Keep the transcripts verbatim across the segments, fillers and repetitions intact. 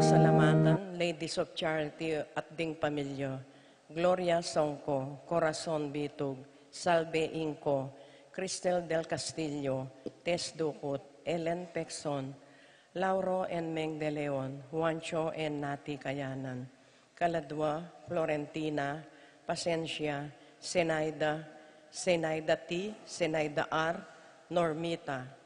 Salamatan, Ladies of Charity at ding pamilya, Gloria Songco, Corazon Bitug, Salve Inco, Cristel del Castillo, Tess Ducut, Ellen Pecson, Lauro and Meng de Leon, Juancho and Nati Kayanan, Kaladua, Florentina, Pasencia, Zenaida, Zenaida T, Zenaida R, Normita.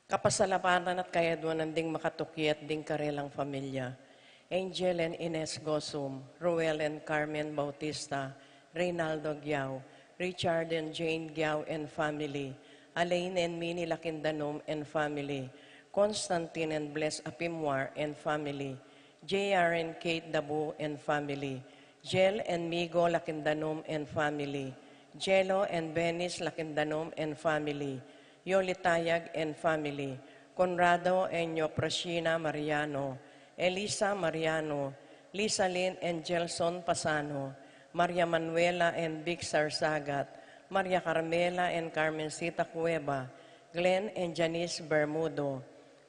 Kapasalamatan at kayaduanan ding makatuki at ding karelang pamilya. Angel and Ines Gosum, Ruel and Carmen Bautista, Reynaldo Giao, Richard and Jane Giao and family, Alain and Minnie Lakindanum and family, Constantine and Bless Apimwar and family, J R and Kate Dabu and family, Jel and Migo Lakindanum and family, Jelo and Benis Lakindanum and family, Yolitayag and family, Conrado and Yoprasina Mariano, Elisa Mariano, Lisalin and Gelson Pasano, Maria Manuela and Vic Sarsagat, Maria Carmela and Carmencita Cueva, Glenn and Janice Bermudo,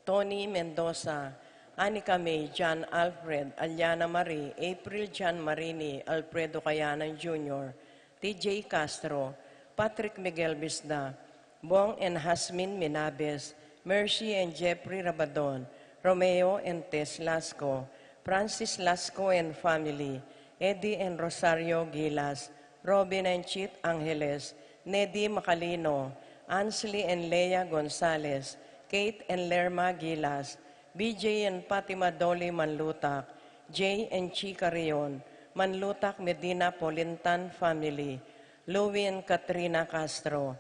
Tony Mendoza, Anika May, John Alfred, Aliana Marie, April John Marini, Alfredo Kayanan Junior, T J Castro, Patrick Miguel Bisda, Bong and Hasmin Minabes, Mercy and Jeffrey Rabadon, Romeo and Tess Lasco, Francis Lasco and family, Eddie and Rosario Gilas, Robin and Chit Angeles, Nedi Macalino, Ansley and Lea Gonzalez, Kate and Lerma Gilas, B J and Fatima Dolly Manlutak, Jay and Chi Carrion, Manlutak Medina Polintan family, Louie and Katrina Castro,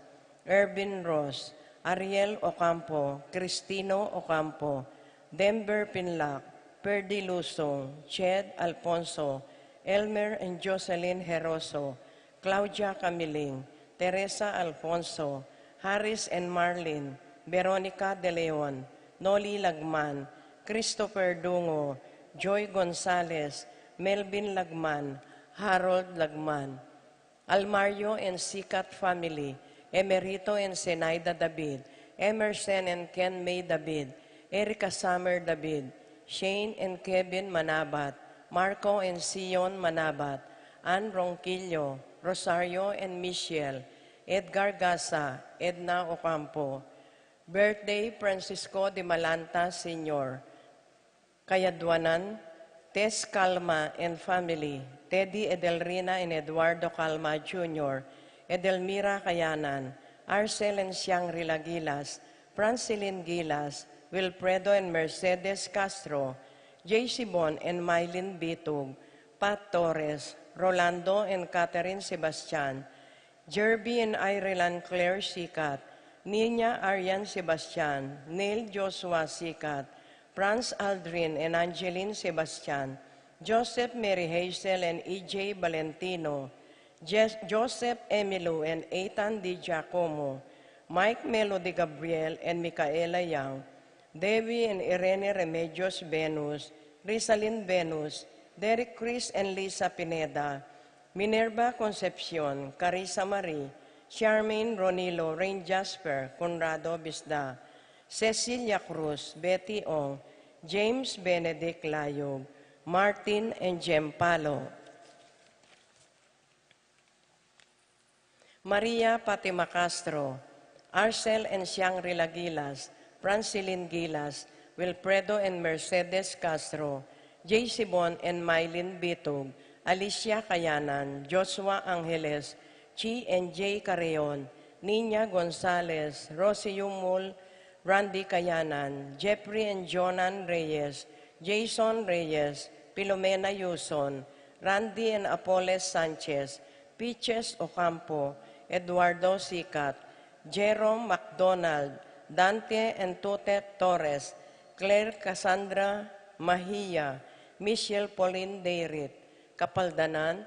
Ervin Ross, Ariel Ocampo, Cristino Ocampo, Denver Pinlac, Perdi Lusong, Ched Alfonso, Elmer and Jocelyn Heroso, Claudia Camiling, Teresa Alfonso, Harris and Marlin, Veronica De Leon, Noli Lagman, Christopher Dungo, Joy Gonzalez, Melvin Lagman, Harold Lagman, Almario and Sikat family, Emerito and Zenaida David, Emerson and Ken May David, Erica Summer David, Shane and Kevin Manabat, Marco and Sion Manabat, Ann Ronquillo, Rosario and Michelle, Edgar Gasa, Edna Ocampo. Birthday, Francisco de Malanta Senior. Kayaduanan, Tess Calma and family, Teddy Edelrina and Eduardo Calma Junior, Edelmira Kayanan, Arcel and Shangri-La Gilas, Francilin Gilas, Wilfredo and Mercedes Castro, J C Bon and Mylene Bitug, Pat Torres, Rolando and Catherine Sebastian, Jerby and Ireland Claire Sikat, Nina Arian Sebastian, Neil Joshua Sikat, Franz Aldrin and Angeline Sebastian, Joseph Mary Hazel and E J Valentino, Jes-, Joseph Emilio and Ethan Di Giacomo, Mike Melody Gabriel and Micaela Young, Debbie and Irene Remedios Venus, Rizalin Venus, Derek Chris and Lisa Pineda, Minerva Concepcion, Carissa Marie, Charmaine Ronilo, Rain Jasper, Conrado Bisda, Cecilia Cruz, Betty Ong, James Benedict Layog, Martin and Jem Palo. Maria Fatima Castro, Arcel and Shangri-La Gilas, Francilin Gilas, Wilfredo and Mercedes Castro, J C Bon and Mylene Bitug, Alicia Kayanan, Joshua Angeles, Chi and J Carreon, Nina Gonzalez, Rosie Yumul, Randy Kayanan, Jeffrey and Jonan Reyes, Jason Reyes, Filomena Yuson, Randy and Apoles Sanchez, Peaches Ocampo, Eduardo Sikat, Jerome McDonald, Dante and Tutet Torres, Claire Cassandra Mahia, Michelle Pauline Dayrit, Kapaldanan,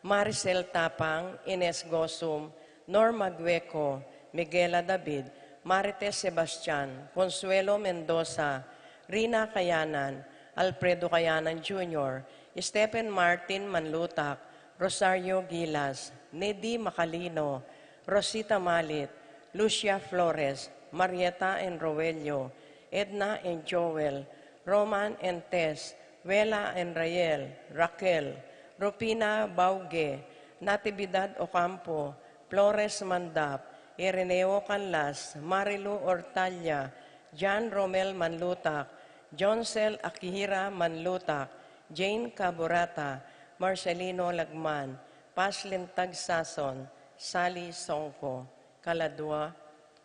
Maricel Tapang, Ines Gosum, Norma Gueco, Miguela David, Marites Sebastian, Consuelo Mendoza, Rina Kayanan, Alfredo Kayanan Junior, Stephen Martin Manlutak, Rosario Gilas, Nedi Macalino, Rosita Malit, Lucia Flores, Marieta and Roelio, Edna and Joel, Roman and Tess, Wela and Rael, Raquel, Rupina Bauge, Natividad Ocampo, Flores Mandap, Ireneo Canlas, Marilu Ortalla, John Romel Manlutak, Jonsel Akihira Manlutak, Jane Caburata, Marcelino Lagman, Paslin Tagsason, Sally Songko, kaladua,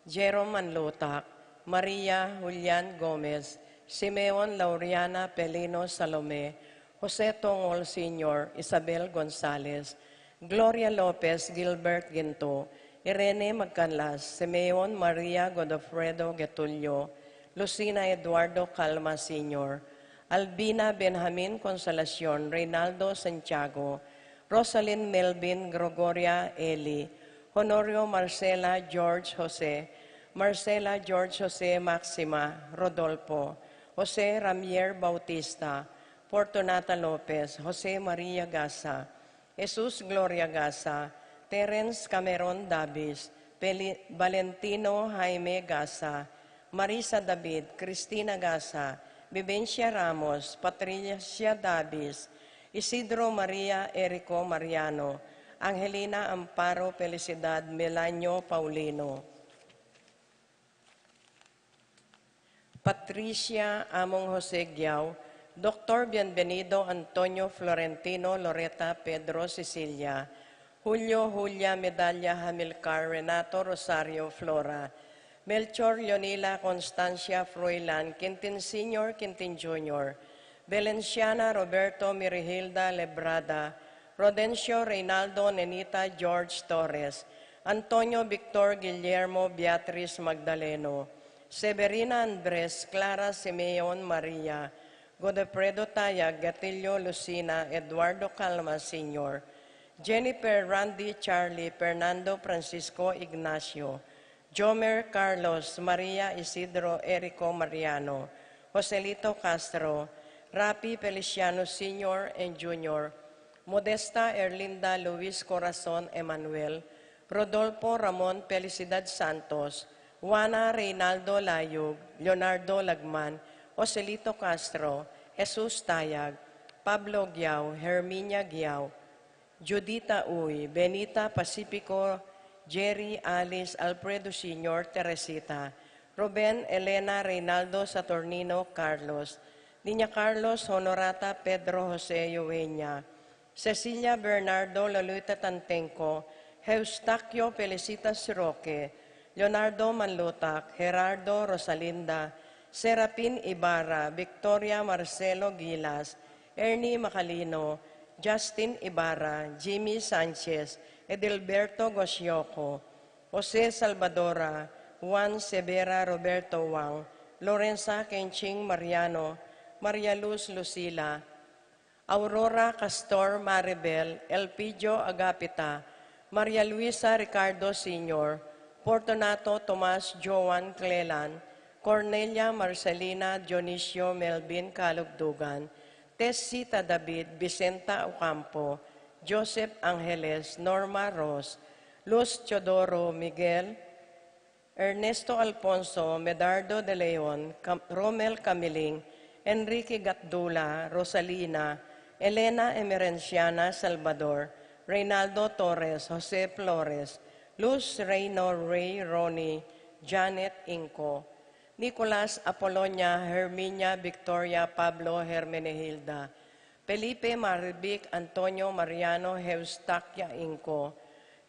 Jerome Manlutak, Maria Julian Gomez, Simeon Lauriana Pelino Salome, Jose Tongol Senior, Isabel Gonzalez, Gloria Lopez, Gilbert Ginto, Irene Magcanlas, Simeon Maria Godofredo Getulio, Lucina Eduardo Calma Senior, Albina Benjamin Consolacion, Reynaldo Santiago, Rosalyn Melvin Gregoria Eli, Honorio Marcela George Jose, Marcela George Jose Maxima Rodolfo, Jose Ramier Bautista, Fortunata Lopez, Jose Maria Gasa, Jesus Gloria Gasa, Terence Cameron Davis, Peli-, Valentino Jaime Gasa, Marisa David, Cristina Gasa, Vivencia Ramos, Patricia Davis, Isidro Maria Erico Mariano, Angelina Amparo Felicidad Melanio Paulino, Patricia Among Jose Giao, Doktor Bienvenido Antonio Florentino Loreta Pedro Cecilia, Julio Julia Medalla Hamilcar Renato Rosario Flora, Melchor Leonila Constancia Froilan Quintin Senior Quintin Junior, Valenciana Roberto Mirihilda Lebrada, Rodencio Reynaldo Nenita George Torres, Antonio Victor Guillermo Beatriz Magdaleno, Severina Andres Clara Simeon Maria, Godofredo Tayag Gatillo Lucina Eduardo Calma Senior, Jennifer Randy Charlie Fernando Francisco Ignacio, Jomer Carlos Maria Isidro Erico Mariano, Joselito Castro, Rapi Feliciano Senior and Junior, Modesta Erlinda Luis Corazon Emanuel, Rodolfo Ramon Felicidad Santos, Juana Reynaldo Layug, Leonardo Lagman, Joselito Castro, Jesus Tayag, Pablo Giao, Herminia Giao, Judita Uy, Benita Pacifico, Jerry Alice Alfredo Senior Teresita, Ruben Elena Reynaldo Saturnino Carlos, Niña Carlos Honorata Pedro Jose Yueña, Cecilia Bernardo Lolita Tantenco, Eustaquio Felicitas Roque, Leonardo Manlutak, Gerardo Rosalinda, Serapin Ibarra, Victoria Marcelo Gilas, Ernie Macalino, Justin Ibarra, Jimmy Sanchez, Edilberto Gosioco, Jose Salvadora, Juan Severa Roberto Wang, Lorenza Kenching Mariano, Maria Luz Lucila, Aurora Castor Maribel, Elpidio Agapita, Maria Luisa Ricardo Senior, Fortunato Tomas Joan Clelan, Cornelia Marcelina Dionisio Melvin Calugdugan, Tessita David Vicenta Ocampo, Joseph Angeles Norma Ros, Luz Teodoro Miguel, Ernesto Alfonso, Medardo de Leon, Cam-, Romel Camiling, Enrique Gatdula, Rosalina, Elena Emerenciana Salvador, Reynaldo Torres, Jose Flores, Luz Reino Rey Ronnie, Janet Inco, Nicolas Apolonia, Herminia Victoria Pablo Hermenegilda, Felipe Marivic Antonio Mariano Eustaquia Inco,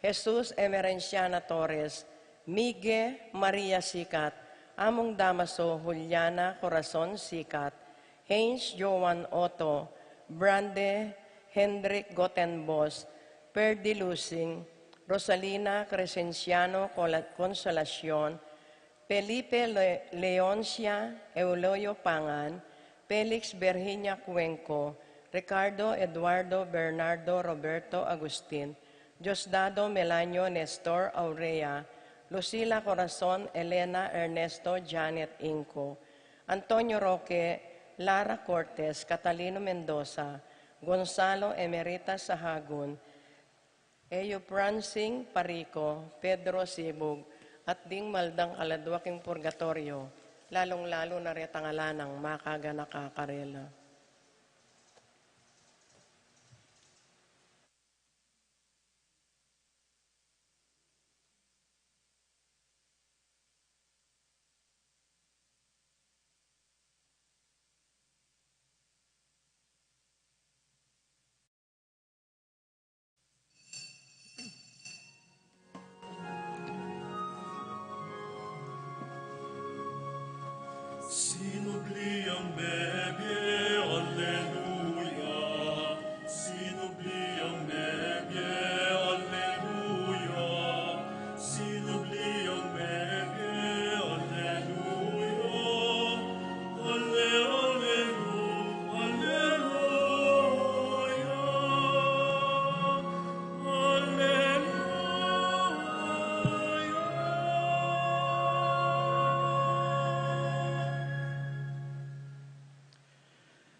Jesus Emerenciana Torres, Migue Maria Sicat, Among Damaso Juliana Corazon Sicat, Haynes Joan Otto, Brande Hendrik Gotenbos, Perdi Lusing, Rosalina Crescenciano Cola-, Consolacion, Felipe Le-, Leoncia Euloyo Pangan, Felix Virginia Cuenco, Ricardo Eduardo Bernardo Roberto Agustin, Diosdado Melanio Nestor Aurea, Lucila Corazon Elena Ernesto Janet Inco, Antonio Roque, Lara Cortes, Catalino Mendoza, Gonzalo Emerita Sahagun, Eufrancine Parico, Pedro Sibug, At ding maldang kaladua king purgatoryo, lalung-lalu na retang ala nang makaganaka karela. Sinubli yang mebie, alleluya. Sinubli yang mebie, alleluya. Sinubli yang mebie, alleluya. Alle-, alleluya, alleluya.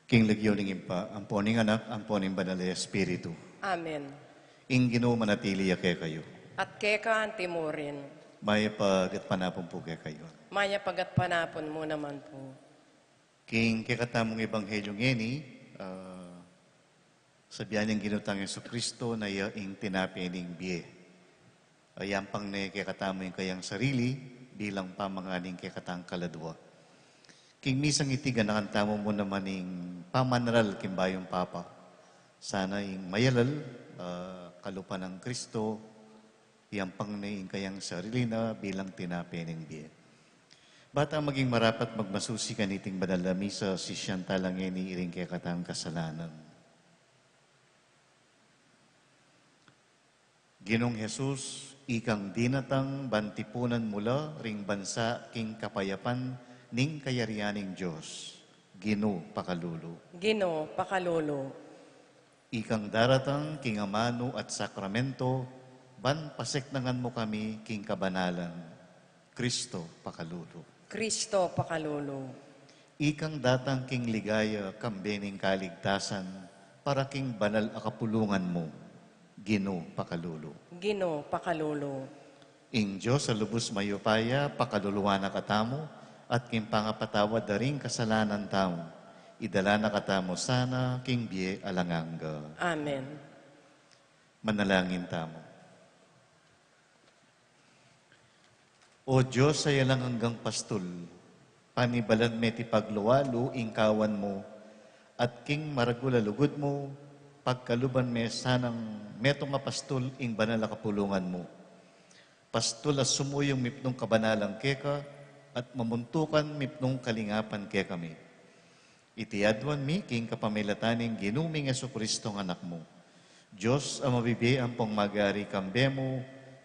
King lagyu ning Ibpa, ampo ning Anak, ampo ning Banal a Espiritu. Amen. Ing Ginu manatili ya kekayu. At keka antimurin. Mayap a gatpanapun pu kekayu. Mayap a gatpanapun mu naman pu. King kekatamung ebanghelyu ngeni, ah, sabian ning Ginu tang Jesucristo na iya ing tinape ning bie. Ayampang ne kekatamu ing kayang sarili bilang pamangan ning kekatang kaladua. King misang iti ganakan tamu mu naman ing pamanaral king Bayung Papa. Sana ing mayalal, ah, kalupa nang Kristo, iyampang ne ing kayang sarili na bilang tinape ning bie. Bata maging marapat magmasusi kaniting banal a misa, sisian tala ngeni iring kekatang kasalanan. Ginung Jesus, ikang dinatang ban tipunan mu la ring bansa king kapayapan ning kayarian ning Dios. Ginu, pakalulu. Ginu, pakalulu. Ikang daratang king amanu at sakramento, ban paseknangan mu kami king kabanalan. Kristo, pakalulu. Kristo, pakalulu. Ikang datang king ligaya kambe ning kaligtasan, para king banal a kapulungan mu. Ginu, pakalulu. Ginu, pakalulu. Ing Dios a lubus mayupaya, pakaluluan na katamu, at king pangapatawad da ring kasalanan tamu, idala na katamu sana king bie alang angga. Amen. Manalangin tamu. O Dios a alang anggang pastul, panibalan me ti paglualu ing kawan mu, at king maragul a lugud mu, pagkaluban me sanang metung a pastul ing banal a kapulungan mu. Pastul a sumuyung mipnung kabanalan keka, at mamuntukan mipnung kalingapan kekami. Iti aduan mi king kapamilatan ning Ginu ming Jesucristo a Anak mu. Dios a mabibie ampong magari kambe mu,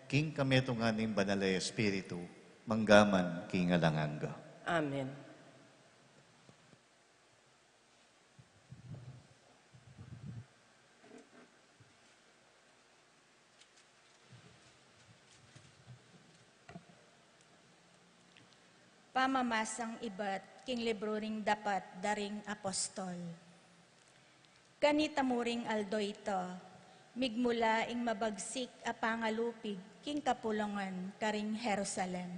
king kametungan ning Banal a Espiritu, mangga man king alang angga. Amen. Pamamasang ibat king libru ring Dapat da ring Apostol. Kanita mu ring aldo ita, migmula ing mabagsik a pangalupig king kapulungan karing Jerusalem.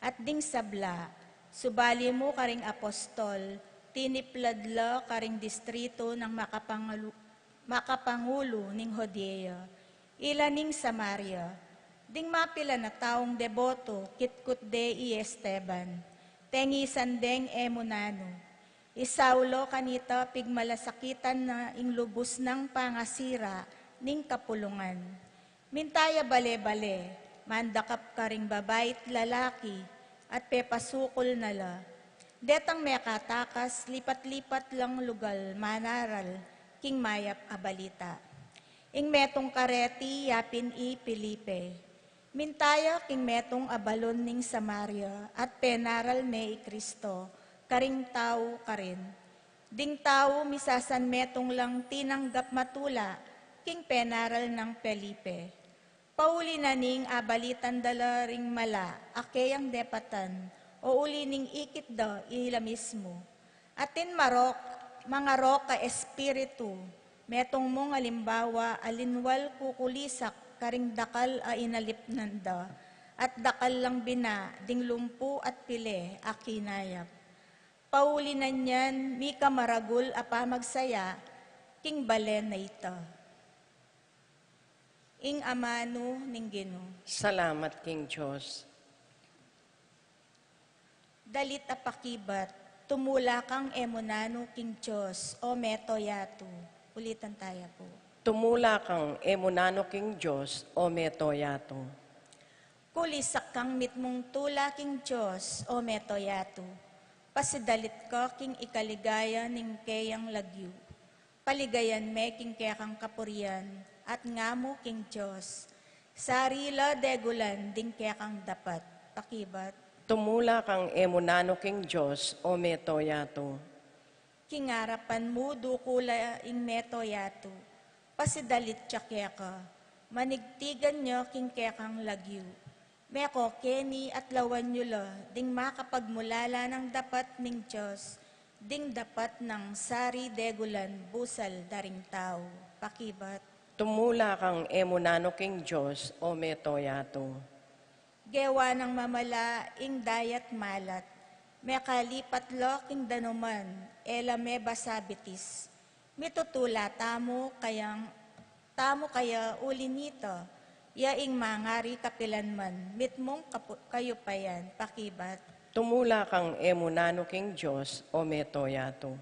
At ding sabla, subali mu karing apostol, tiniplad la karing distritu nang makapangalu-, makapangulu ning Judea, ila ning Samaria, ding mapilan a taung deboto, kitkut de i Esteban, tengisan deng e mu nanu. I Saulo kanita pigmalasakitan na ing lubus nang pangasira ning kapulungan. Minta ya bale-bale, mandakap karing babai at lalaki, at pepasukul na la. Detang mekatakas, lipat-lipat lang lugal manaral king mayap a balita. Ing metung kareti yapin i Felipe. Minta ya king metung abalun ning Samaria, at penaral me i Kristo karing tau karin. Ding tau misasanmetung lang tinanggap matula king penaral nang Felipe. Pauli na ning abalitan da la ring mala a keyang depatan, o uli ning ikit da ila mismu. Atin marok, mangarok a espiritu, metung mung alimbawa a linwal kukulisak karing dakal a inalipnan da, At dakal lang bina ding lumpu at pile a kinayap. Pauli na niyan mika maragul a pamagsaya king balen a ita. Ing amanu ning Ginu. Salamat king Dios. Dalit a pakibat, tumula kang e mu nanu king Dios, o meto yatu. Ulitan taya pu. Tumula kang e mu nanu king Dios, o meto yatu. Kulisak kang mitmung tula king Dios, o meto yatu. Pasidalit ka king ikaligaya ning keyang lagyu. Paligayan me king kekang kapurian, at ngamu king Dios. Sari la degulan ding kekang dapat. Pakibat. Tumula kang e mu nanu king Dios, o meto yatu. King arapan mu dukula ing meto yatu. Pasidalit ya keka. Manigtigan ya king kekang lagyu. Meko keni at lawan yu la ding makapagmulala nang dapat ning Dios, ding dapat nang sari degulan busal da ring tau. Pakibat. Tumula kang e mu nanu king Dios, o meto yatu. Gewa nang mamala ing dayat malat, mekalipat la king danuman, e la me basabitis. Mitutula tamu kayang, tamu kaya uli nita, ya ing mangari kapilanman, mitmung kapu-, kayupayan. Pakibat. Tumula kang e mu nanu king Dios, o meto yatu.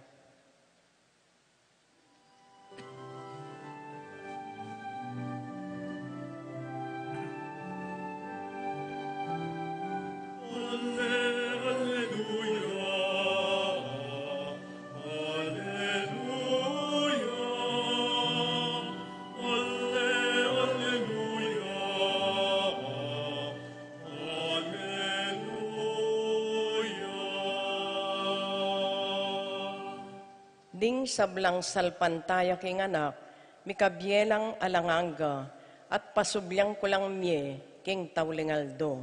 Ding sablang salpantaya king anak, mikabie lang alang angga, at pasublian ku lang mie king tauling aldo.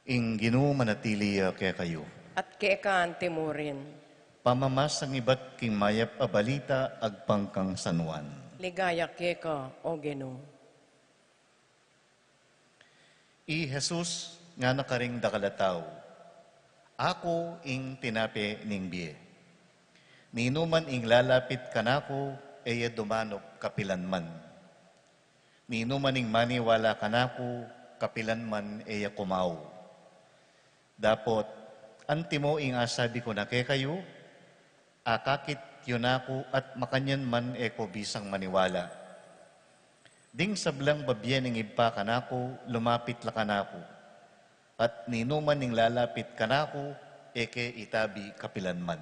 Ing Ginu manatili ya kekayu. At keka antimurin. Pamamasang ibat king mayap a balita agpang kang San Juan. Ligaya keka, o Ginu. I Jesus ngana karing dakal a tau, "Aku ing tinape ning bie. Ninuman ing lalapit kanaku, e ya dumanup kapilanman. Ninuman ing maniwala kanaku, kapilanman e ya kumau." Dapot, antimo ing asabi ku na kekayu, akakit yu naku at makanyan man e ko bisang maniwala. Ding sablang babie ning Ibpa kanaku, lumapit la kanaku, at ninuman ing lalapit kanaku, e ke itabi kapilanman.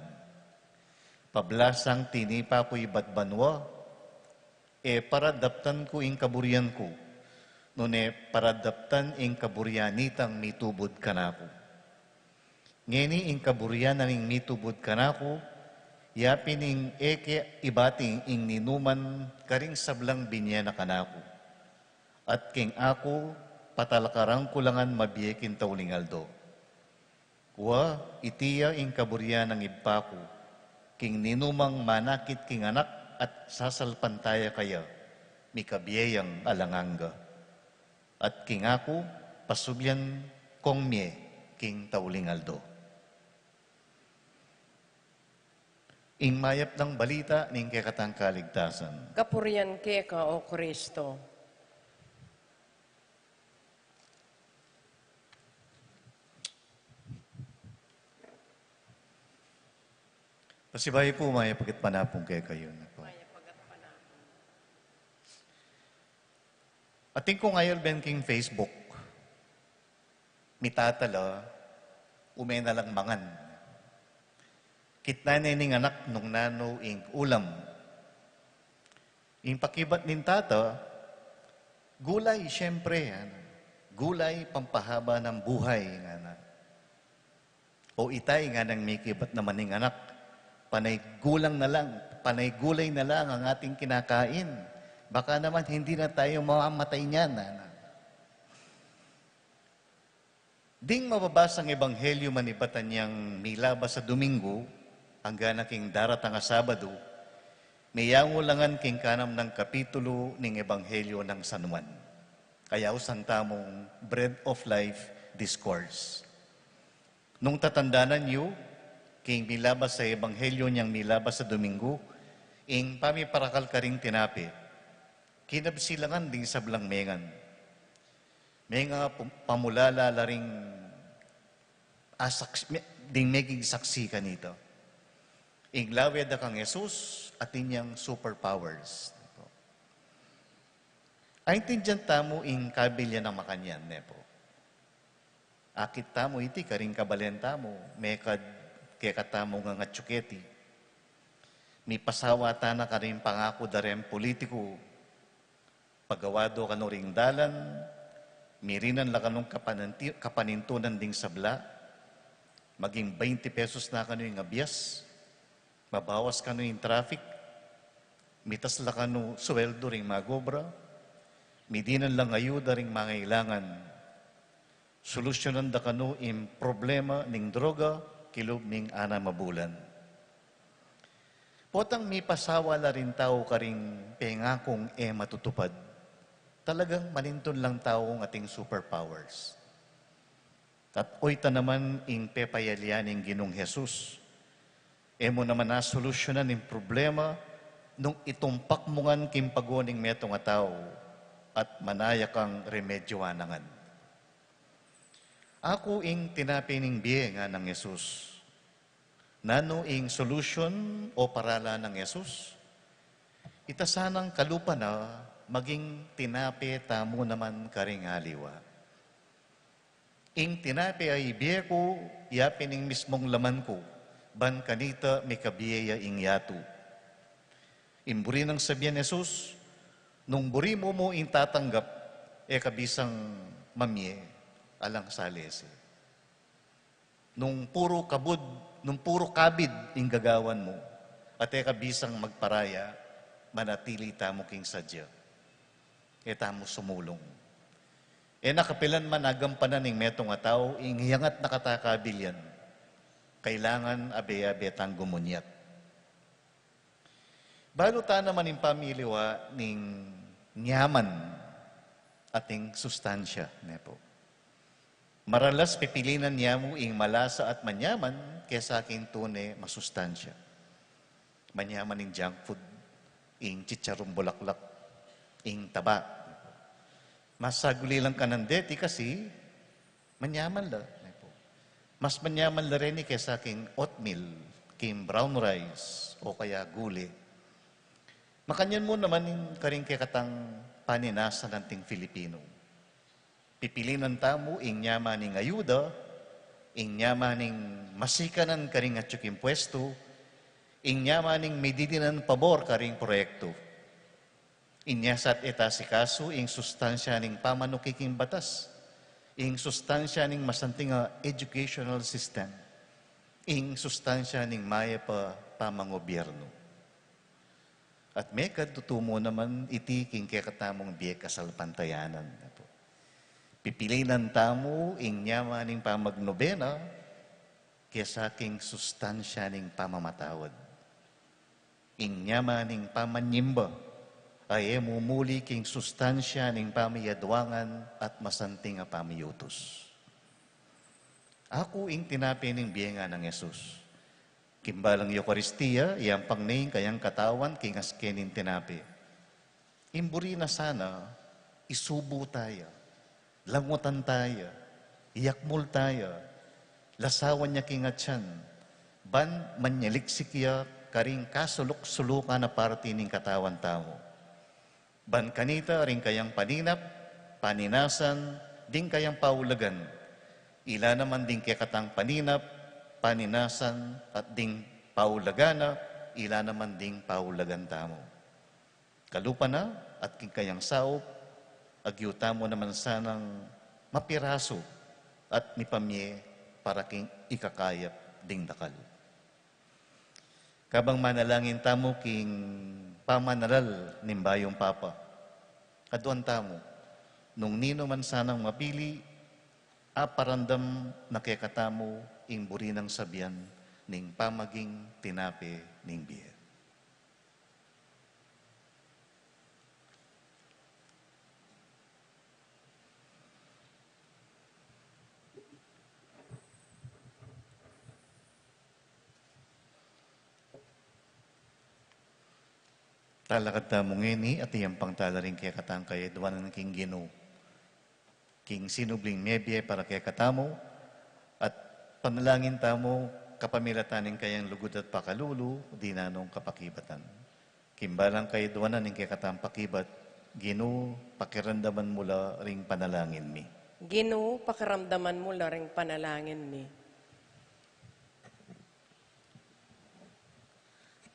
Pablasang tinipa ku ibat banua, e para daptan ku ing kaburian ku, nune para daptan ing kaburian nitang mitubud kanaku. Ngeni ing kaburian na ning mitubud kanaku, yapin ing e ke ibating ing ninuman karing sablang binie na kanaku. At king aku, patalakaran ku la ngan mabie king tauling aldo. Wa, iti ya ing kaburian nang Ibpa ku, king ninumang manakit king Anak at sasalpantaya kaya, mikabie yang alang angga. At king aku, pasublian kong mie king tauling aldo. Ing mayap nang balita ning kekatang kaligtasan. Kapurian keka, o Kristo. Pasibayu pu, mayap a gatpanapun kekayu. Atin kung ayalben king Facebook, mitata la, ume na lang mangan. Kitnan ne ning anak nung nanu ing ulam. Ing pakibat ning tata, gulay, siyempre, ngana. Gulay, pampahaba ng buhay, ngana. O itay, nganang mikibat naman ing anak, panay gulang na lang, panay gulay na lang ang ating kinakain. Baka naman hindi na tayo mamamatay niyan, ana. Ding mababasang ebanghelyo manibatan yang milabas a Domingo, angga na king daratang a Sabado, miyangulangan king kanam nang kapitulo ning Ebanghelyo nang San Juan. Kaya usan tamung Bread of Life Discourse. Nung tatandanan yu, king milabas a ebanghelyo niyang milabas a Domingo, ing pamiparakal karing tinape, kinabsilangan ding sablang mengan. Menga pum-, pamulala la ring asaks-, me-, ding meging saksi kanita. Ing lawe da kang Jesus, atin yang superpowers. Aintindian tamu ing kabilyan nang makanyan, ne pu? Akit tamu iti karing kabalen tamu, mekad kekatamu ngan atyu keti. Mipasawa tana karing pangaku da reng pulitiku, pagawa do kanu ring dalan, mirinan la kanung kapananti-, kapanintunan ding sabla, maging baynti pesos na kanu ing abias, mabawas kanu ing traffic, mitas la kanu sweldo ring mag-obra, midinan lang ayuda ring mangailangan, solusyunan da kanu ing problema ning droga kilub ning anam a bulan. Potang mipasawa la ring tau karing pengakung e matutupad, talagang malintun lang tau ing ating superpowers. At oytan naman ing pepayalian ning Ginung Jesus. E mu naman na solusyunan ing problema nung itumpak mu ngan king pago ning metung a tau at manaya kang remedyuan na ngan. Aku ing tinape ning bie, nganang Jesus. Nanu ing solusyun o paralan nang Jesus? Ita sanang kalupa na maging tinape tamu naman karing aliwa. Ing tinape a ibie ku, ya pin ing mismung laman ku, ban kanita mikabie ya ing yatu. Ing buri nang sabian Jesus, nung buri mu mu ing tatanggap, e ka bisang mamie, alang salese. Nung puru kabud, nung puru kabid ing gagawan mu, at e ka bisang magparaya, manatili tamu king sadya. E tamu sumulung. E na kapilan man agampanan ning metung a tau ing iyangat na kata kabilyan, kailangan abe-abe tang gumunyat. Balu ta naman ing pamiliwa ning nyaman at ing sustansya, ne pu? Maralas pipilinan ya mu ing malasa at manyaman kesa king tune masustansya. Manyaman ing junk food, ing chicharong bulaklak, ing taba. Mas saguli lang kanan deti kasi manyaman la, ne pu? Mas manyaman la reni kesa king oatmeal, king brown rice, o kaya gule. Makanyan mu naman ing karing kekatang paninasan anting Filipino. Pipilinan tamu ing nyaman ning ayuda, ing nyaman ning masikanan karing atyu king pwestu, ing nyaman ning mididinan pabor karing proyektu. Inya sa at e ta asikasu ing sustansya ning pamanuki king batas, ing sustansya ning masanting a educational system, ing sustansya ning mayap a pamangobyernu. At mekad tutu mu naman iti king kekatamung bie kasalpantayanan, ne pu? Pipilinan tamu ing nyaman ning pamagnobena kesa king sustansya ning pamamatawad. Ing nyaman ning pamanyimba a e mumuli king sustansya ning pamiyaduangan at masanting a pamiyutus. Aku ing tinape ning bie, nganang Jesus. King balang Eukaristia, iyampang ne ing kayang katawan king aske ning tinape. Ing buri na sana, isubu taya, langutan taya, iyakmul taya, lasawan ya king atyan, ban manyaliksik ya karing kasuluk-sulukan a parti ning katawan tamu. Ban kanita ring kayang paninap, paninasan, ding kayang paulagan. Ila naman ding kekatang paninap, paninasan, at ding paulagan na, ila naman ding paulagan tamu. Kalupa na, at king kayang saup, agyu tamu naman sanang mapirasu at mipamie para king ikakayap ding dakal. Kabang manalangin tamu king pamanalal ning bayung Papa, aduan tamu, nung ninu man sanang mapili, aparandam na kekatamu ing buri nang sabian ning pamaging tinape ning bie. Talakad tamu ngeni at iyampang tala ring kekatang kayadwanan king Ginu, king sinubling mebie para kekatamu, at panalangin tamu kapamilatan ning kayang lugud at pakalulu, dinan nong kapakibatan. King balang kayadwanan ning kekatang pakibat, Ginu, pakiramdaman mu la ring panalangin mi. Ginu, pakiramdaman mu la ring panalangin mi.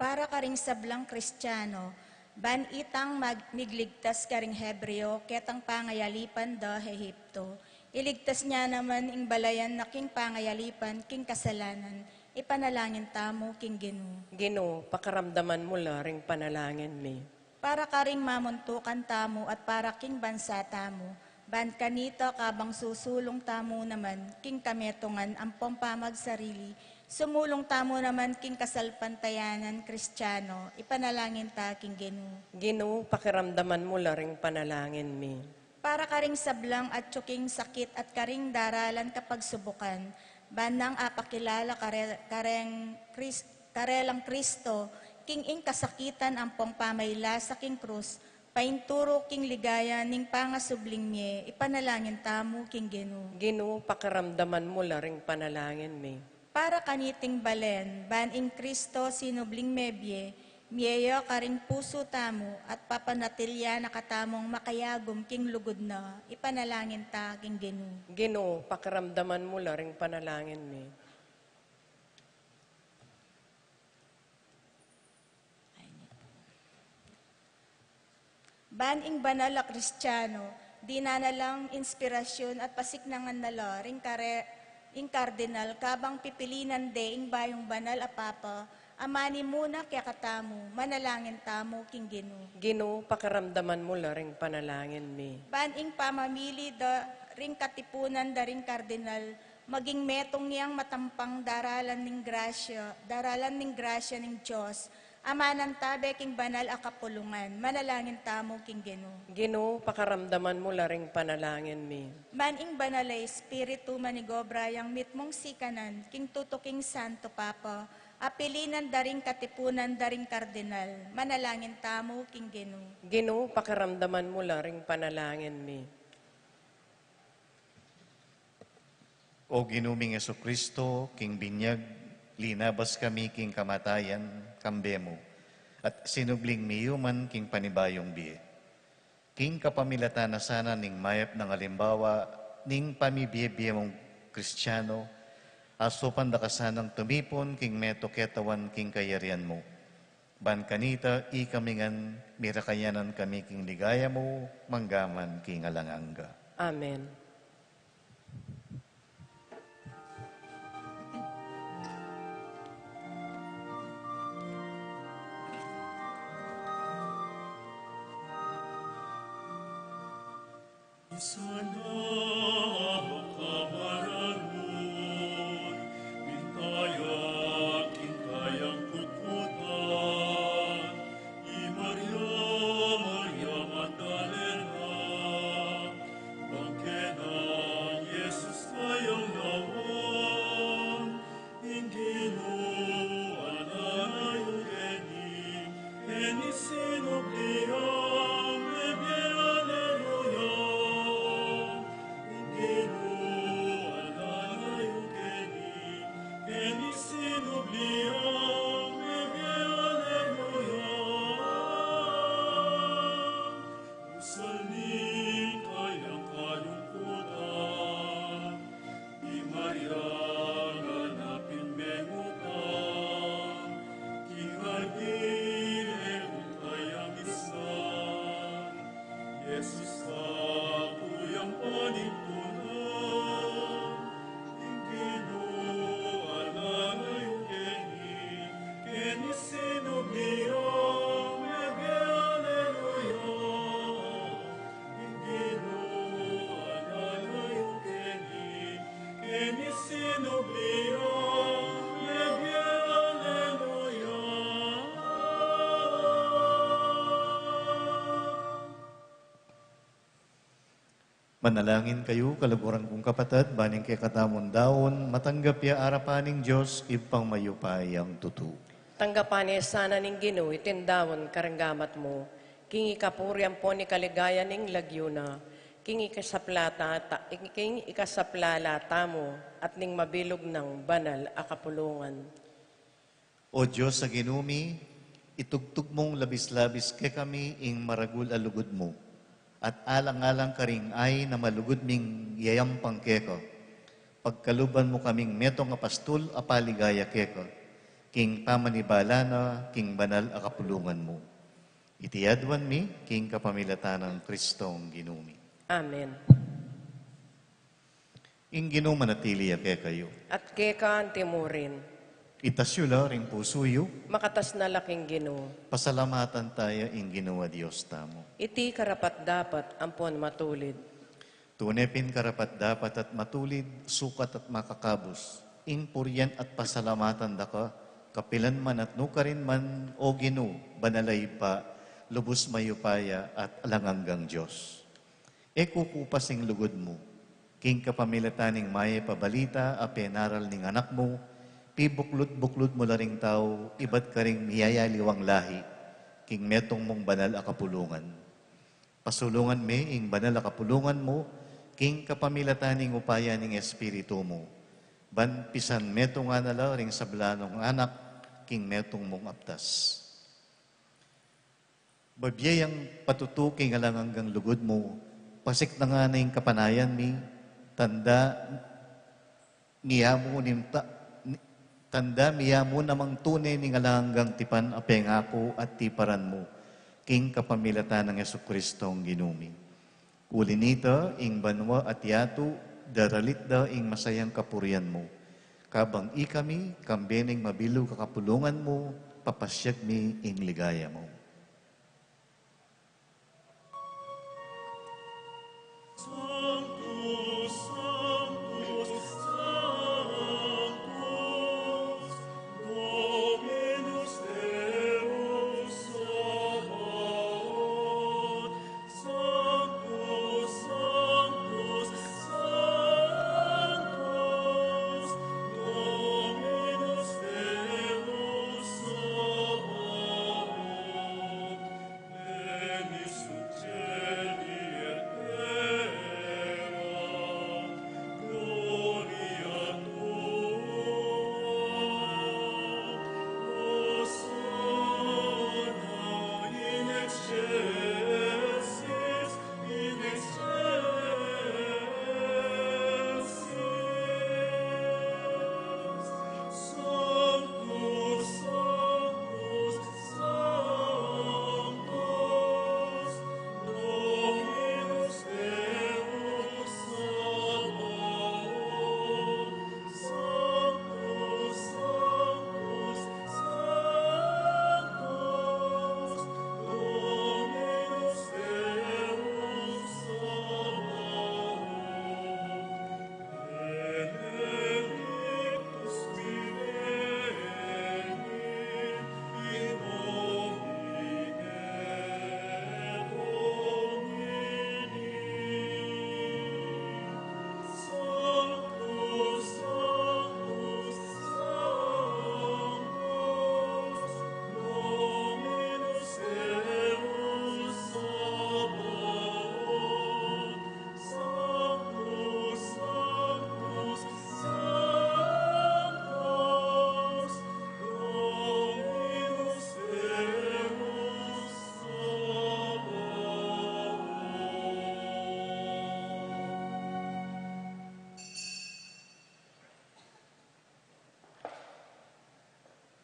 Para karing sablang Kristiano, ban itang mag-, migligtas karing Hebreo, ketang pangayalipan da Ehipto. Iligtas ne naman ing balayan na king pangayalipan, king kasalanan, ipanalangin tamu king Ginu. Ginu, pakiramdaman mu la ring panalangin mi. Para karing mamuntukan tamu at para king bansa tamu, ban kanita kabang susulung tamu naman king kametungan ampong pamagsarili, sumulung tamu naman king kasalpantayanan Kristiano, ipanalangin ta king Ginu. Ginu, pakiramdaman mu la ring panalangin mi. Para karing sablang atyu king sakit at karing daralan kapagsubukan, ban nang apakilala kare-, kareng Kris-, karelang Kristo, king ing kasakitan ampong pamailasa king krus, painturu king ligaya ning pangasubling mie, ipanalangin tamu king Ginu. Ginu, pakiramdaman mu la ring panalangin mi. Para kaniting balen, ban ing Kristo sinubling mebie, mie ya karing pusu tamu, at papanatilian na katamung makayagum king lugud na, ipanalangin ta king Ginu. Ginu, pakiramdaman mu la ring panalangin mi. Ban ing banal a Kristiano, dinan na lang inspirasyun at pasiknangan na la ring kare-, ing kardinal, kabang pipilinan de ing bayung banal a papa, a manimuna kekatamu, manalangin tamu king Ginu. Ginu, pakiramdaman mu la ring panalangin mi. Ban ing pamamili da ring katipunan da ring kardinal, maging metung yang matampang daralan ning grasya, daralan ning grasya ning Dios, a manantabe king banal a kapulungan, manalangin tamu king Ginu. Ginu, pakiramdaman mu la ring panalangin mi. Ban ing banal a Espiritu manigobra yang mitmung sikanan, king tutuking Santo Papa, a pilinan da ring katipunan da ring kardinal, manalangin tamu king Ginu. Ginu, pakiramdaman mu la ring panalangin mi. O Ginu ming Jesucristo, king binyag linabas kami king kamatayan, kambe mu, at sinubling miyuman king panibayung bie. King kapamilatan na sana ning mayap nang alimbawa ning pamibie-bie mung Kristiano, asupan da ka sanang tumipun king metung ketawan king kayarian mu. Ban kanita ikami ngan mirakayanan kami king ligaya mu, mangga man king alang angga. Amen. Sana makamaralun, mintaya king kayang kutkutan, i Maria, Maria Magdalena, bang kena Jesus kayang yawan, ing Ginu anan na yu keni, keni sinubli yang mebie, aleluya. Ing Ginu anan na yu keni, keni sinubli yang mebie, aleluya. Usan ning kayang kalungkutan, i Maria ganap ing mengutang, king hardin e Manalangin kayu, kaluguran kung kapatad, ban ing kekatamung daun matanggap ya arapan ning Dios Ibpang mayupayang tutu. Tanggapan ne sana ning Ginu iting daun kareng gamat mu, king ikapuri ampon ikaligaya ning lagyu na, king ikasaplala ta-, king ikasaplala tamu at ning mabilug nang banal a kapulungan. O Dios a Ginu mi, itugtug mung labis-labis kekami ing maragul a lugud mu, at alang-alang karing ain a malugud ming yayampang keka, pagkaluban mu kaming metung a pastul a paligaya keka, king pamanibala na king banal a kapulungan mu. Iti aduan mi king kapamilatan nang Kristong Ginu mi. Amen. Ing Ginu manatili ya kekayu. At keka anti mu rin. Itas yu la ring pusu yu. Makatas na la king Ginu. Pasalamatan taya ing Ginu a Dios tamu. Iti karapat-dapat ampon matulid. Tune pin karapat-dapat at matulid, sukat at makakabus, ing purian at pasalamatan da ka, kapilan man at nukarin man, O Ginu, banal a Ibpa, lubus mayupaya at alang anggang Dios. E kukupas ing lugud mu, king kapamilatan ning mayap a balita a penaral ning Anak mu, pibuklud-buklud mu la ring tau ibat karing miyayaliwang lahi, king metung mung banal a kapulungan. Pasulungan me ing banal a kapulungan mu, king kapamilatan ning upaya ning Espiritu mu, ban pisan metungan na la ring sabla nung anak, king metung mung aptas. Babie yang patutu king alang anggang lugud mu, pasiknangan na ing kapanayan mi, tanda miyamu ning ta-, ni-, tanda miyamu namang tune ning alang anggang tipan a pengaku at tiparan mu, king kapamilatan nang Jesucristong Ginu mi. Uli nita, ing banua at yatu, daralit da ing masayang kapurian mu. Kabang ikami, kambe ning mabilug a kapulungan mu, papasyag mi ing ligaya mu.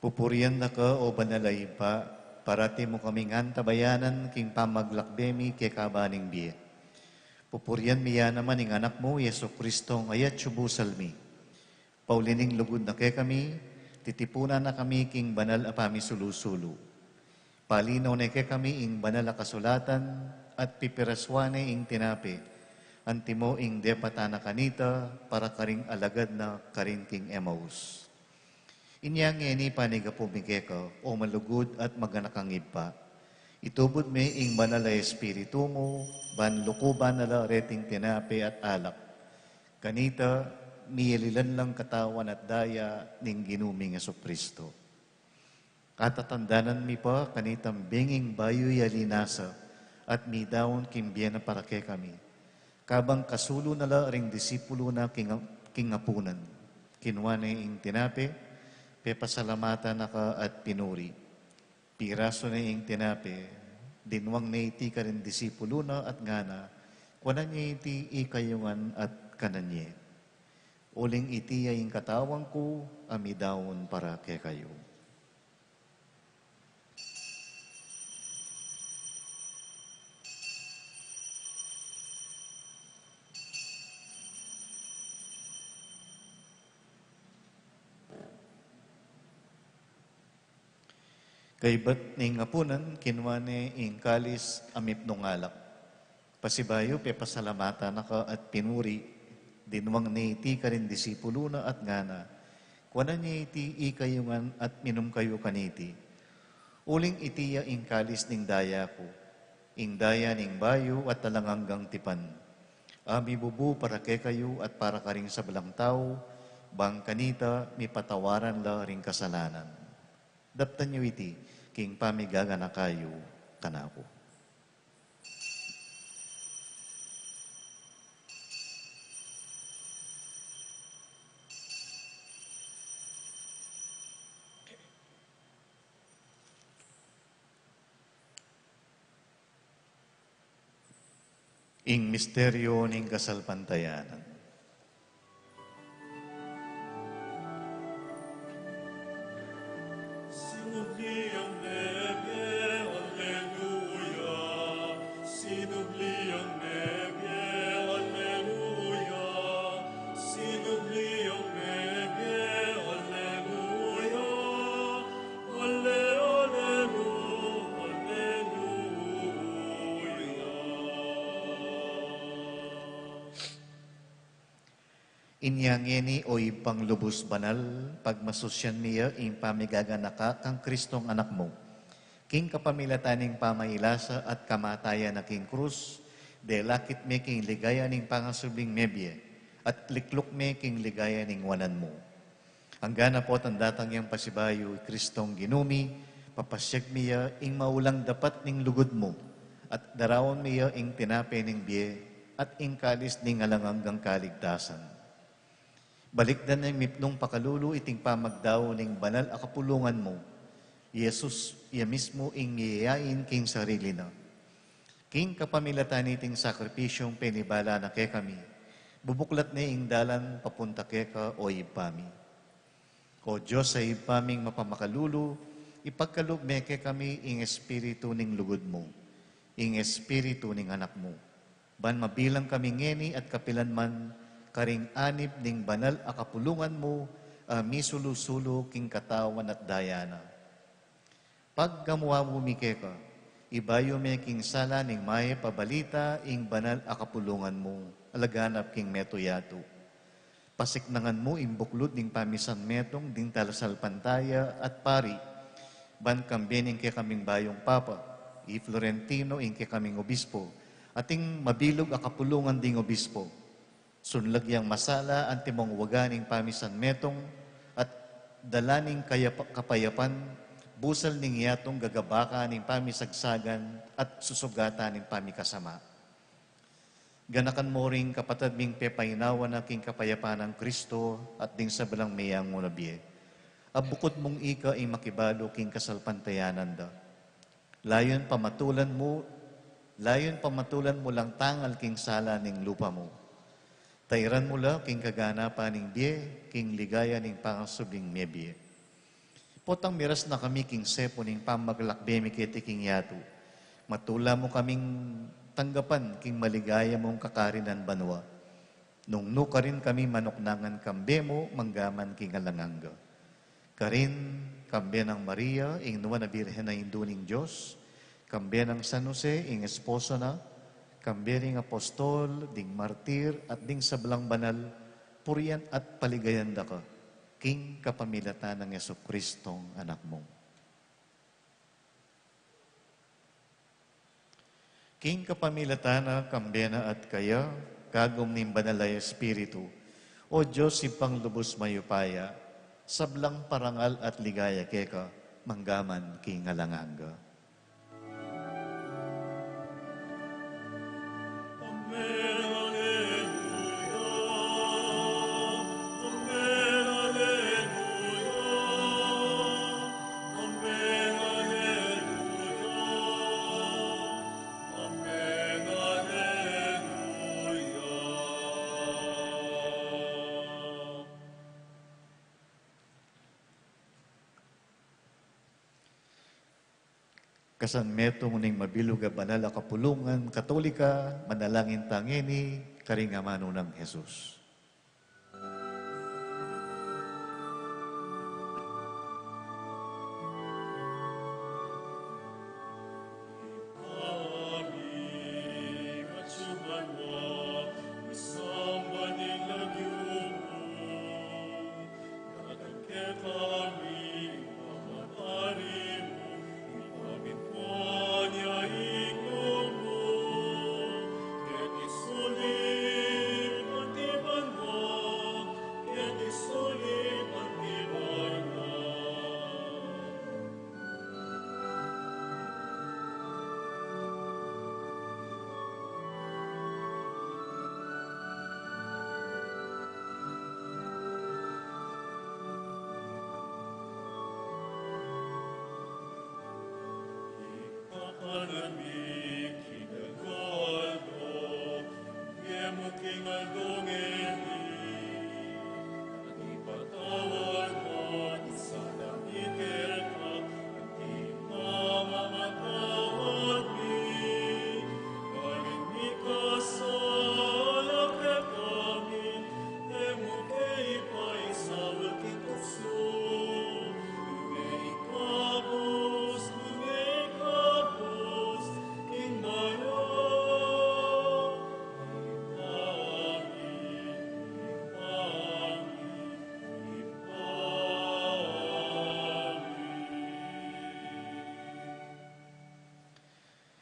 Pupurian da ka, o Banal a Ibpa, parati mu kaming antabayanan king pamaglakbe mi keka ba ning bie. Pupurian mi ya naman ing Anak mu, Jesucristong ayat yu busal mi. Pauli ning lugud na kekami, Titipunan na kami king banal a pamisulu-sulu. Palinaw ne kekami ing banal a kasulatan at pipirasuan ne ing tinape, antimo ing depatan na kanita para karing alagad na karin king Emmaus. Inya ngeni panigapu mi keka, o malugud at maganakang Ibpa. Itubud me ing banal a Espiritu mu, ban lukuban na la reting tinape at alak. Kanita, miyalilan lang katawan at daya ning Ginu ming Jesucristo. Katatandanan mi pa kanitang benging bayu ya linasa at midaun king bie na para kekami. Kabang kasulu na la ring disipulu na king, king apunan, kinua ne ing tinape, pepasalamatan na ka at pinuri. Pirasu ne ing tinape, dinwang ne iti karing disipulu na at ngana, kuanan ye iti ikayu ngan at kanan ye. Uling iti ya ing katawan ku a midaun para kekayu. Kaybat ning apunan, kinua ne ing kalis a mipnung alak. Pasibayu, pepasalamatan na ka at pinuri, dinwang ne iti karing disipulu na at ngana, kuanan ye iti ikayu ngan at minum kayu kaniti. Uling iti ya ing kalis ning daya ku, ing daya ning bayu at alang anggang tipan. A mibubu para kekayu at para karing sablang tau, bang kanita mipatawaran la ring kasalanan. Daptan yu iti king pamigaganaka yu kanaku. Ing misteryo ning kasalpantayanan. Sinubli ang mebie, alleluia. Sinubli ang mebie, alleluia. Sinubli ang mebie, alleluia. Alle, alleluia, alleluia. Inya ngeni, o Ibpang lubus banal, pagmasusyan mi ya ing pamigaganaka kang Kristong Anak mu. King kapamilatan ning pamailasa at kamatayan na king krus, delakit mi king ligaya ning pangasubling mebie, at likluk mi king ligaya ning wanan mu. Anggang potang datang yang pasibayu i Kristong Ginu mi, papasiag mi ya ing maulang dapat ning lugud mu, at daraun mi ya ing tinape ning bie, at ing kalis ning alang anggang kaligtasan. Balikdan nang mipnung pakalulu iting pamagdau ning banal a kapulungan mu. I Jesus ya mismu ing miyayain king sarili na. King kapamilatan niting sakripisyung penibala na kekami, bubuklat ne ing dalan papunta keka, o Ibpa mi. O Dios a Ibpa ming mapamakalulu, ipagkalub me kekami ing espiritu ning lugud mu, ing espiritu ning Anak mu, ban mabilang kami ngeni at kapilan man karing anib ning banal a kapulungan mu, a misulu-sulu king katawan at daya na. Pagkamuamu mi keka, ibayu me king sala ning mayap a balita ing banal a kapulungan mu, a laganap king metung yatu. Pasiknangan mu ing buklud ning pamisanmetung ding talasalpantaya at pari, ban kambe ning kekaming bayung Papa, i Florentino ing kekaming obispo, at ing mabilug a kapulungan ding obispo. Sunlag yang masala antimong waga ning pamisanmetung, at dala ning kayapa-, kapayapan, busal ning yatung gagabaka ning pamisagsagan at susugatan ning pamikasama. Ganakan mu ring kapatad ming pepainawa na king kapayapan nang Kristo at ding sablang meyangu na bie, a bukud mung ika ing makibalu king kasalpantayanan da. Layun pamatulan mu, layun pamatulan mu lang tangal king sala ning lupa mu. Tairan mu la king kaganapan ning bie, king ligaya ning pangasubling mebie. Potang miras na kami king sepu ning pamaglakbe mi keti king yatu, matula mu kaming tanggapan king maligaya mung kakarinan banua. Nung nukarin kami manuknangan kambe mu, manggaman king alang angga. Karin, kambe nang Maria, ing nuan a Birhen a Indu ning Dios, kambe nang San Jose, ing esposo na, kambe ring apostol, ding martir, at ding sablang banal, purian at paligayan da ka, king kapamilatan nang Jesucristong Anak mu. King kapamilatan na, kambe na at kaya, kagum ning Banal a Espiritu, O Dios, Ibpang lubus mayupaya, sablang parangal at ligaya keka, mangga man king alang angga. Amen, alleluia. Amen, alleluia. Amen, alleluia. Amen, alleluia. Kasanmetung ning mabilug a banal a kapulungan Katolika, manalangin ta ngeni karing amanu nang Jesus.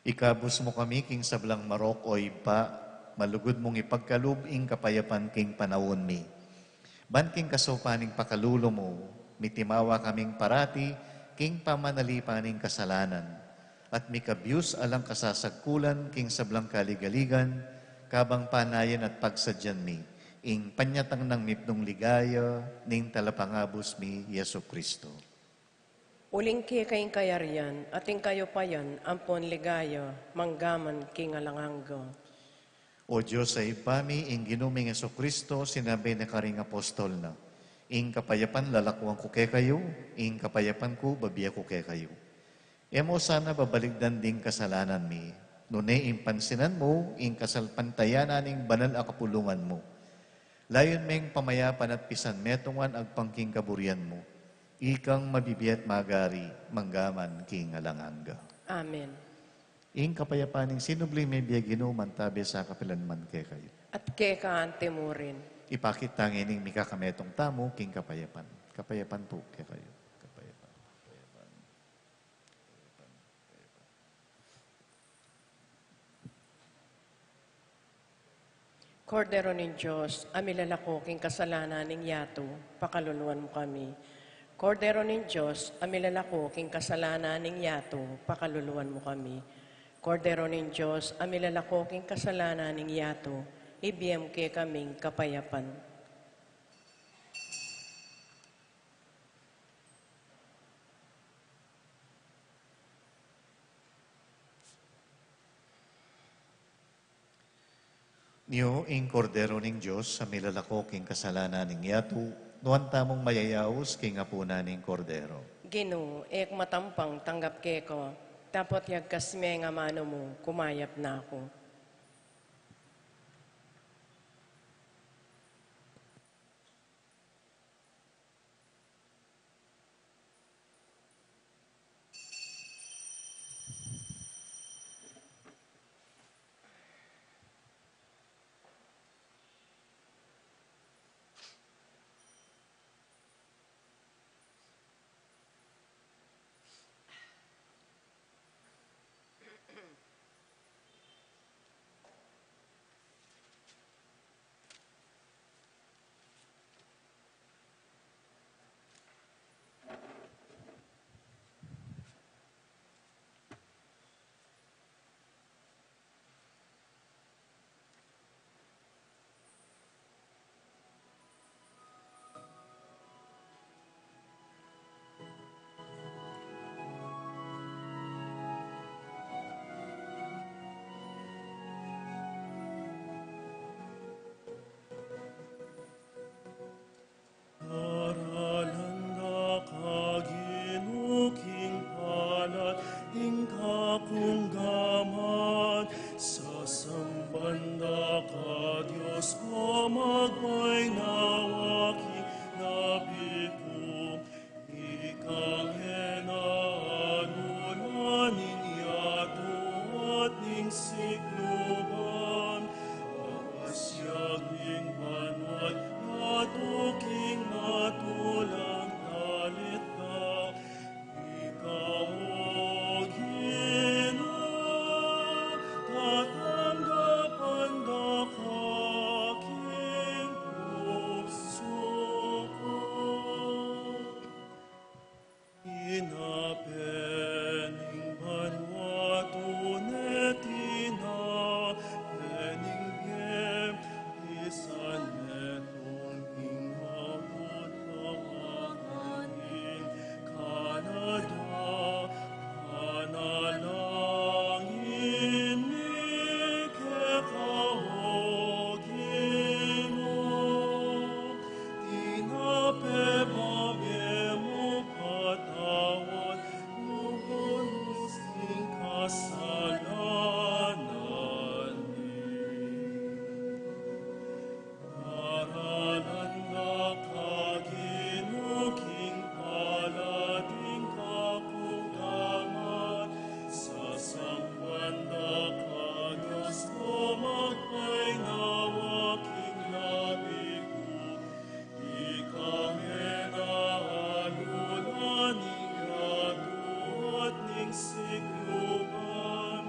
Ikabus mu kami king sablang marok, O Ibpa, malugud mung ipagkalub ing kapayapan king panaun mi. Ban king kasaupan ning pakalulu mu, mitimawa kaming parati king pamanalipan ning kasalanan, at mikabius alang kasasagkulan king sablang kaligaligan, kabang panayan at pagsadyan mi ing panyatang nang mipnung ligaya ning Talapangabus mi, Jesucristo. Uling keka ing kayarian, at ing kayupayan, ampon ligaya, mangga man king alang angga. O Dios a Ibpa mi, ing Ginu ming Jesucristo, sinabi na karing apostol na, Ing kapayapan lalakwan ku kekayu, ing kapayapan ku babie ku kekayu. E mu sana babaligdan ding kasalanan mi, nune ing pansinan mu ing kasalpantayanan ning banal a kapulungan mu. Layun meng pamayapan at pisanmetungan agpang king kaburian mu. Ikang mabibie at magari, mangga man king alang angga. Amen. Ing kapayapan ning sinubling mebie Ginu, mantabe sa kapilan man kekayu. At keka anti mu rin. Ipakit ta ngening mikakametung tamu king kapayapan. Kapayapan pu kekayu. Kapayapan. Kapayapan. Kapayapan. Kapayapan. Kordero ning Dios, a milalako king kasalanan ning yatu, pakaluluan mu kami. Kordero ning Dios, a milalako king kasalanan ning yatu, pakaluluan mu kami. Kordero ning Dios, a milalako king kasalanan ning yatu, ibie mu kekaming kapayapan. Nyo ing Kordero ning Dios, a milalako king kasalanan ning yatu, nuan tamung mayayaus king apunan ning Kordero. Ginu, e ku matampang tanggap keka, dapot yagkas me ing amanu mu, kumayap na ku. ing kakung gamat, sasamban da ka Dios ko, magbaynawa king labi ku. Ika ing alulan ning yatu at ning sikluban, pasiag ning banua't yatu king matulang dalit da. Ika, O Ginu, tatanggapan da ka king pusu ku. Tinape ning banua tune tinape ning bie, isan ne tung ing mabut tawagan ing kanada, panalangin mi keka, O Ginu. Tinape, babie mu, patawad mu ing kasalanan mi. Daralan da ka Ginu king palad ning kakung gamat, sasamban da ka Dios ko, magbaynawa king labi ku. Ika ing alulan ning yatu at ning sikluban,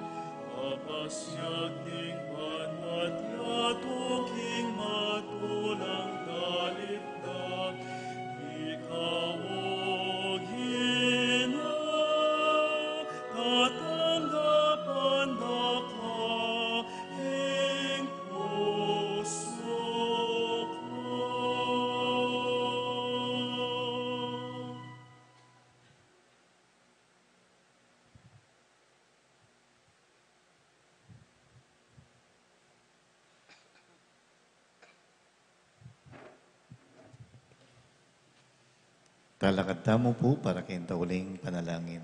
papasiag ning banua't yatu king matulang dalit da. Ika, O Ginu, tatanggapan da ka king pusu ku. Talakad tamu pu para king tauling panalangin.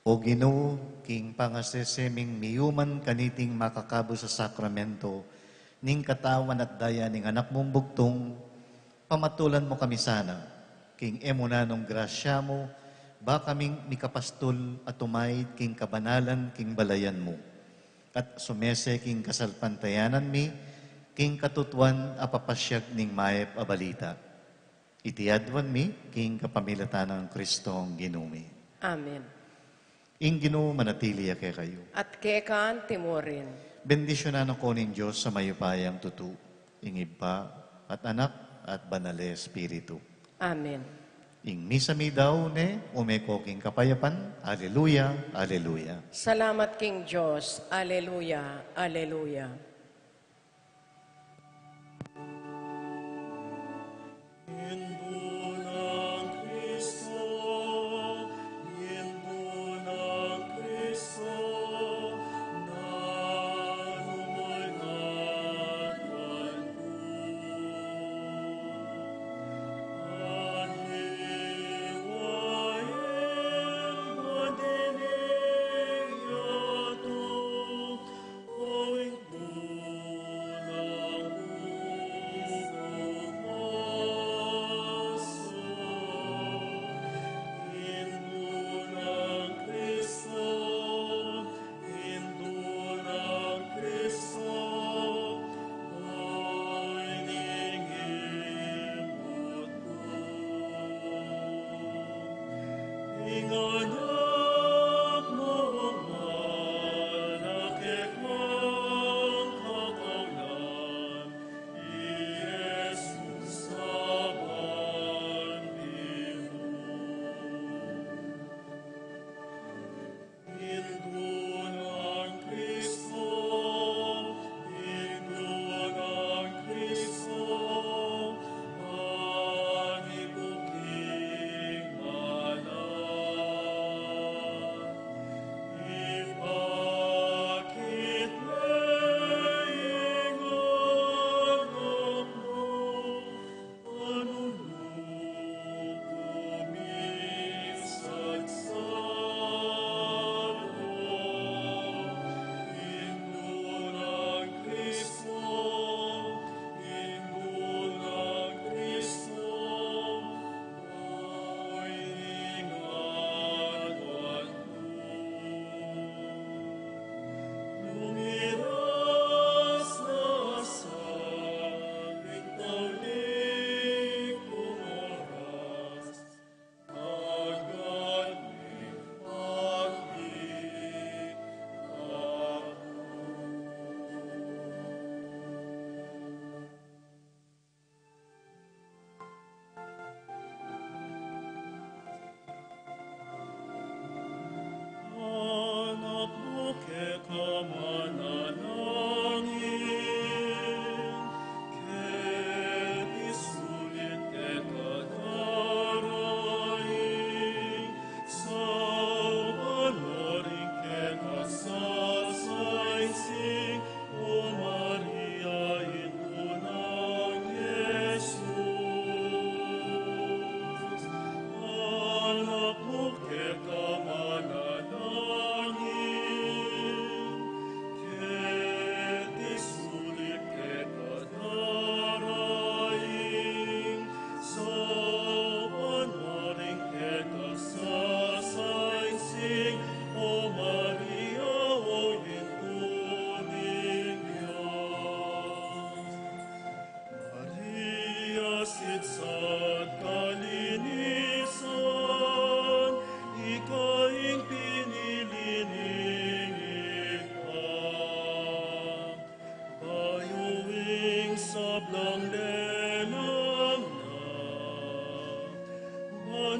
O Ginu, king pangasese ming miyuman kaniting makakabus a sakramento ning katawan at daya ning Anak mung bugtung, pamatulan mu kami sana king e mu nanung grasya mu, ba kaming mikapastul a tumaid king kabanalan king balayan mu, at sumese king kasalpantayanan mi king katutuan a papasiag ning mayap a balita. Iti aduan mi king kapamilatan nang Kristong Ginu mi. Amen. Ing Ginu manatili ya kekayu. At keka anti mu rin. Bendisyunan na ko ning Dios a mayupayang tutu, ing Ibpa, at Anak, at Banal a Espiritu. Amen. Ing misa mi dau ne, ume ko king kapayapan. Aleluya, aleluya. Salamat king Dios. Aleluya, aleluya. Indu nang Kristo, Indu nang Kristo, nanumul na kanku. Aliwa ing madili yatu, o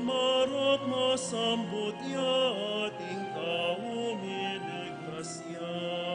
Marok masambut ya, ating tau miligtas ya.